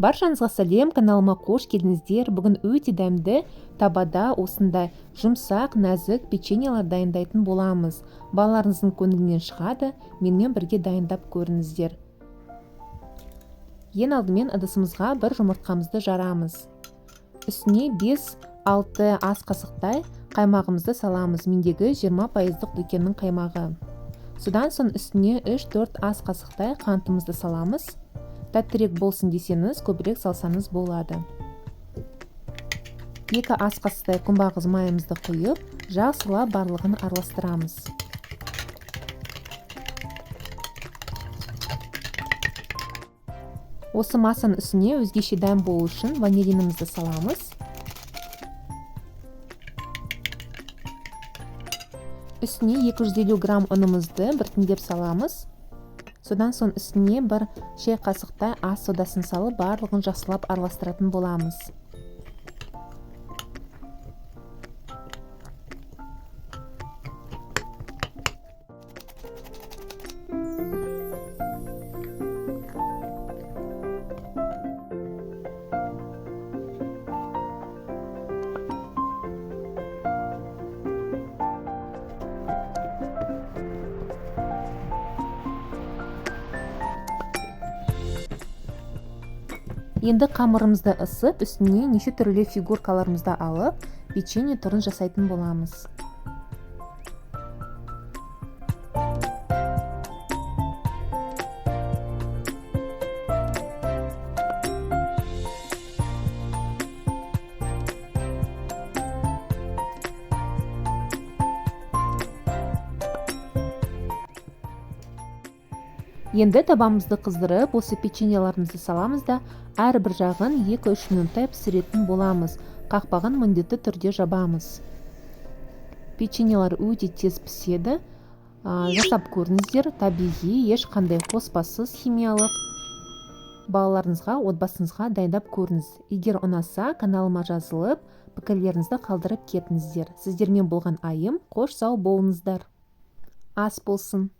Баршаңызға сәлем, каналыма қош келдіңіздер. Бүгін өте дәмді табада осындай жұмсақ, нәзік печеньелер дайындайтын боламыз. Балаларыңыздың көңілінен шығады, менімен бірге дайындап көріңіздер. Ең алдымен ыдысымызға бір жұмыртқамызды жарамыз. Үстіне 5-6 ас қасықтай қаймағымызды саламыз. Мендегі 20% дүкеннің қаймағы. Содан соң үстіне 3-4 ас қасықтай қантымызды саламыз. Тәттірек болсын десеңіз, көбірек салсаңыз болады. 2 ас қасықтай күнбағыс майымызды құйып, жақсылап барлығын араластырамыз. Осы массаның үстіне өзгеше дәм болу үшін ванилинімізді саламыз. Үстіне 250 грамм ұнымызды біртіндеп саламыз. Содан соң үстіне бір шай қасықтай ас содасын салып, барлығын жақсылап араластыратын боламыз. Енді қамырымызды ысып, үстіне неше түрлі фигуркаларымызды алып, печенье түрін жасайтын боламыз. Енді табамызды қыздырып, осы печеньелерімізді саламыз да, әрбір жағын 2-3 минуттай пісіретін боламыз. Қақпағын міндетті түрде жабамыз. Печеньелер өте тез піседі. Жасап көріңіздер, табиғи, ешқандай қоспасыз, химиялық. Балаларыңызға, отбасыңызға дайындап көріңіз. Егер ұнаса, каналыма жазылып, пікірлеріңізді қалдырып кетіңіздер. Сіздермен болған Айым, қош сау болыңыздар. Ас болсын.